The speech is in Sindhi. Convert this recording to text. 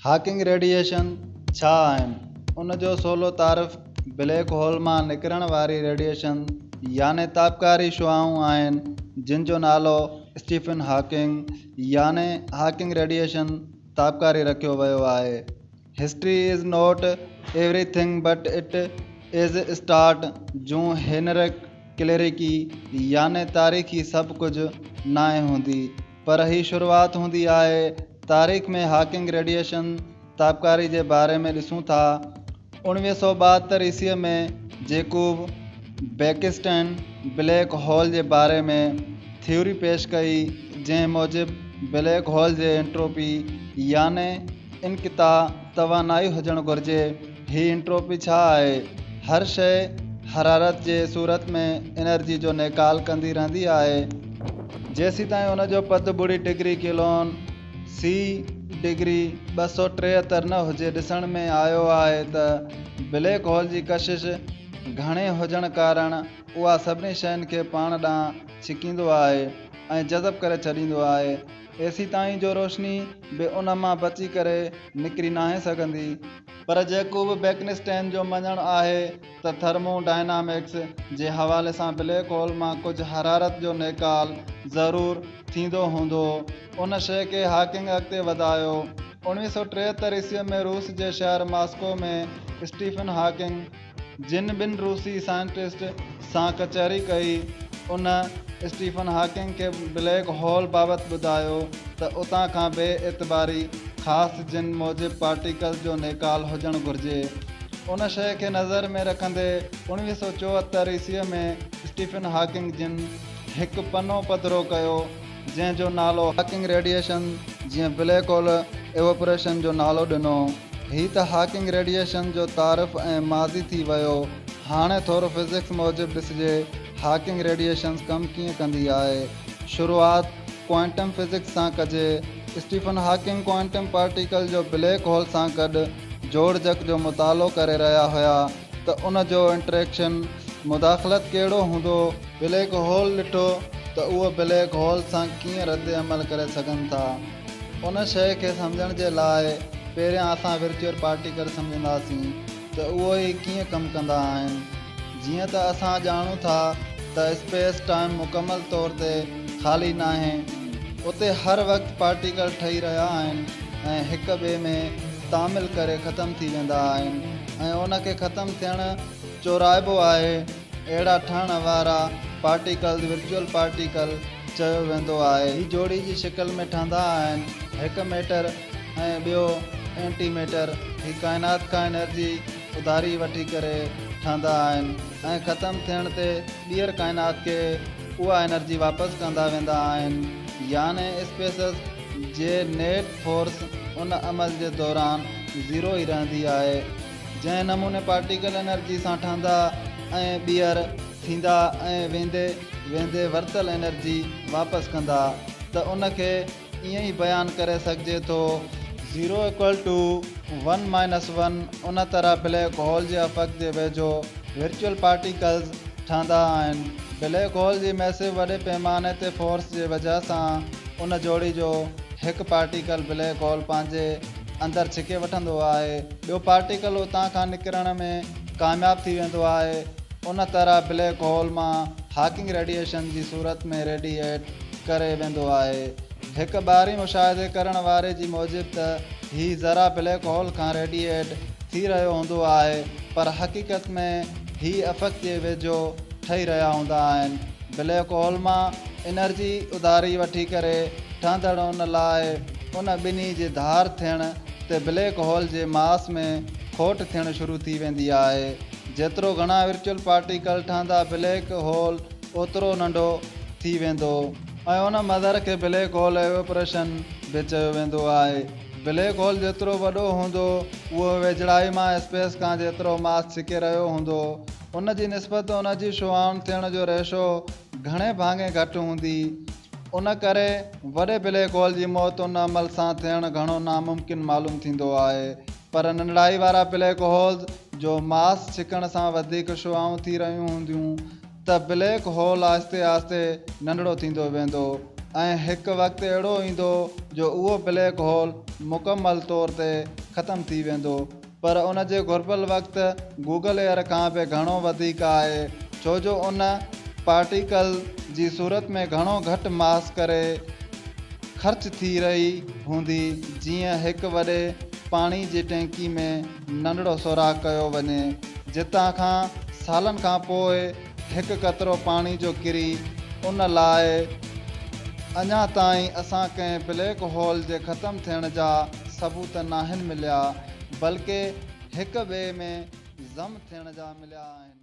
هاڪنگ ريڊيئيشن ڇا آهن؟ ان جو سولو تعارف بليڪ هول مان نڪرڻ واري ريڊيئيشن يعني تابڪاري شعاعون آهن جن جو نالو اسٽيفن هاڪنگ يعني هاڪنگ ريڊيئيشن تابڪاري رکيو ويو آهي. History is not everything but it is start June Henrik ڪليرڪي يعني تاريخي سڀ ڪجهه ناهي هوندي پر هي شروعات هوندي آهي. تاريخ ۾ هاڪنگ ريڊيئيشن تابڪاري جي باري ۾ ڏسون ٿا. 1972 عيسوي ۾ جيڪوب بيڪسٽين بليڪ هول جي باري ۾ ٿيوري پيش ڪئي جنهن موجب بليڪ هول جي انٽروپي يعني انقطاع توانائي هجڻ گهرجي. هي انٽروپي ڇا آهي؟ هر شيء حرارت جي صورت ۾ انرجي جو نيڪال ڪندي رهندي آهي. جيسيتائين ان جو پد ٻڙي ڊگري ڪيلون، سي ڊگري 273 نه هجي. ڏسڻ ۾ آيو آهي ته بليڪ هول جي ڪشش گهڻي هجڻ ڪارڻ اها سڀني شين کي پاڻ ڏانهن ڇڪيندو آهي ۽ جذب ڪري ڇڏيندو آهي ايسيتائين جو روشني به ان مان بچي ڪري نڪري ناهي سگهندي. پر جيڪوب بيڪنسٽين جو مڃڻ آهي ته ٿرمو ڊائنامڪس جي حوالي سان بليڪ هول مان ڪجهه حرارت جو نيڪال ضرور ٿيندو هوندو. ان شيء کي هاڪنگ اڳتي وڌايو. 1973 عيسوي ۾ روس جي شهر ماسڪو ۾ اسٽيفن هاڪنگ جن ٻن روسي سائنٽسٽ سان ڪچهري ڪئي، ان اسٽيفن هاڪنگ کي بليڪ هول بابت ٻڌايو ته اتان کان بي اعتباري خاص جن موجب پارٽيڪلز جو نيڪال هجڻ گهرجي. ان شيء کي نظر ۾ رکندي 1974 عيسوي ۾ اسٽيفن هاڪنگ جن هڪ پنو پڌرو ڪيو، جنهن جو نالو هاڪنگ ريڊيئيشن جيئن بليڪ هول ايوپريشن جو نالو ڏنو. هي ته هاڪنگ ريڊيئيشن جو تعارف ۽ ماضي ٿي ويو. هاڻي ٿورو فزڪس موجب ڏسجي هاڪنگ ريڊيئيشنز ڪم ڪيئن ڪندي آهي. شروعات ڪوائنٽم فزڪس سان ڪجي. اسٽيفن هاڪنگ ڪوائنٽم پارٽيڪل جو بليڪ هول سان گڏ جوڙجڪ جو مطالعو ڪري رهيا هيا ته ان جو انٽريڪشن، مداخلت، ڪهڙو هوندو. بليڪ هول ڏٺو ته اهو بليڪ هول سان ڪيئن رد عمل ڪري سگهن ٿا. ان شيء کي سمجهڻ جي لاء پهريان اسان ورچوئل پارٽيڪل سمجهنداسين ته اهو ئي ڪيئن ڪم ڪندا آهن. جيئن ته اسان ڄاڻون ٿا ته اسپيس ٽائيم مڪمل طور تي خالي ناهي. اتي هر وقت پارٽيڪل ٺهي رهيا آهن ۽ هڪ ٻئي ۾ تعامل ڪري ختم ٿي ويندا آهن ۽ ان کي ختم ٿيڻ چورائبو آهي. اهڙا ٺهڻ وارا پارٽيڪلز ورچوئل پارٽيڪل چيو ويندو آهي. هي جوڙي جي شڪل ۾ ٺهندا آهن، هڪ ميٽر ۽ ٻيو اينٽي ميٽر. هي ڪائنات کان انرجي اڌاري وٺي ڪري ٺهندا آهن ۽ ختم ٿيڻ تي ٻيهر ڪائنات کي اها انرجي واپس ڪندا ويندا آهن. يعني اسپيسز جي نيٽ فورس ان عمل جي دوران زيرو ئي رهندي آهي. جنهن نموني پارٽيڪل انرجي سان ٺهندا ۽ ٻيهر ٿيندا ۽ ويندي ويندي ورتل انرجي واپس ڪندا ته ان کي ائين ئي بيان ڪري سگهجي ٿو، zero equal to one minus one, ان طرح بليڪ هول جي افق جي ويجهو ورچوئل پارٽيڪلز ٺهندا آهن. بليڪ هول جي ميسو وڏي پيماني تي فورس جي وجهه سان ان جوڙي جو هڪ پارٽيڪل بليڪ هول پنهنجي اندر ڇڪي وٺندو آهي، ٻيو پارٽيڪل اتان کان نڪرڻ ۾ ڪامياب ٿي ويندو آهي. ان طرح بليڪ هول مان هاڪنگ ريڊيئيشن جي صورت ۾ ريڊيئيٽ ڪري ويندو آهي. هڪ ٻاهرين مشاهدي ڪرڻ واري جي موجب ته هي ذرا بليڪ هول کان ريڊيئيٽ ٿي رهيو هوندو آهي پر حقيقت ۾ هي افق جي ويجهو ٺهي رهيا هوندا آهن. بليڪ هول مان انرجي اڌاري وٺي ڪري ٺهندڙ ان لاء ان ٻنهي جي ڌار ٿيڻ تي بليڪ هول جي ماس ۾ کوٽ ٿيڻ شروع ٿي ويندي آهي. جيترو گهڻا ورچوئل پارٽيڪل ٺهندا بليڪ هول اوترو ننڍو ٿي ويندو. ۽ ان مظهر کي بليڪ هول ايوپريشن به چيو ويندو آهي. بليڪ هول جيترو وڏو هوندو اهو ويجهڙائي مان اسپيس کان جيترو ماس ڇڪي رهيو هوندو ان جي نسبت ان جي شعاعن ٿيڻ جو ريشو گهڻي ڀاڱي گهٽ هوندي. ان ڪري وڏي بليڪ هول جي موت ان عمل سان ٿيڻ گهڻو ناممڪن معلوم ٿيندو آهي. پر ننڍڙائي وارا بليڪ هولز جو ماس ڇڪڻ سان وڌيڪ شعاعون ٿي رهيون هونديون ته بليڪ هول آهستي آهستي ننڍڙو ٿيندو ويندو ۽ هڪ وقت اهڙو ايندو جو اهو بليڪ هول مڪمل طور تي ختم ٿي ويندو پر ان جي گهربل وقت گوگل ايئر کان به گهڻو وڌيڪ آهي ڇو جو ان پارٽيڪل جي صورت ۾ گهڻو گهٽ ماس ڪري خرچ ٿي رهي هوندي جيئن هڪ وڏي پاڻي جي ٽينڪي ۾ ننڍڙو سوراخ ڪيو وڃي جتان کان سالن کان پوء هڪ قطرو پاڻي جو ڪري ان لاء اڃا تائين اسان ڪنهن بليڪ هول جي ختم ٿيڻ جا ثبوت ناهن مليا بلڪه هڪ ٻئي ۾ ضم ٿيڻ جا مليا آهن.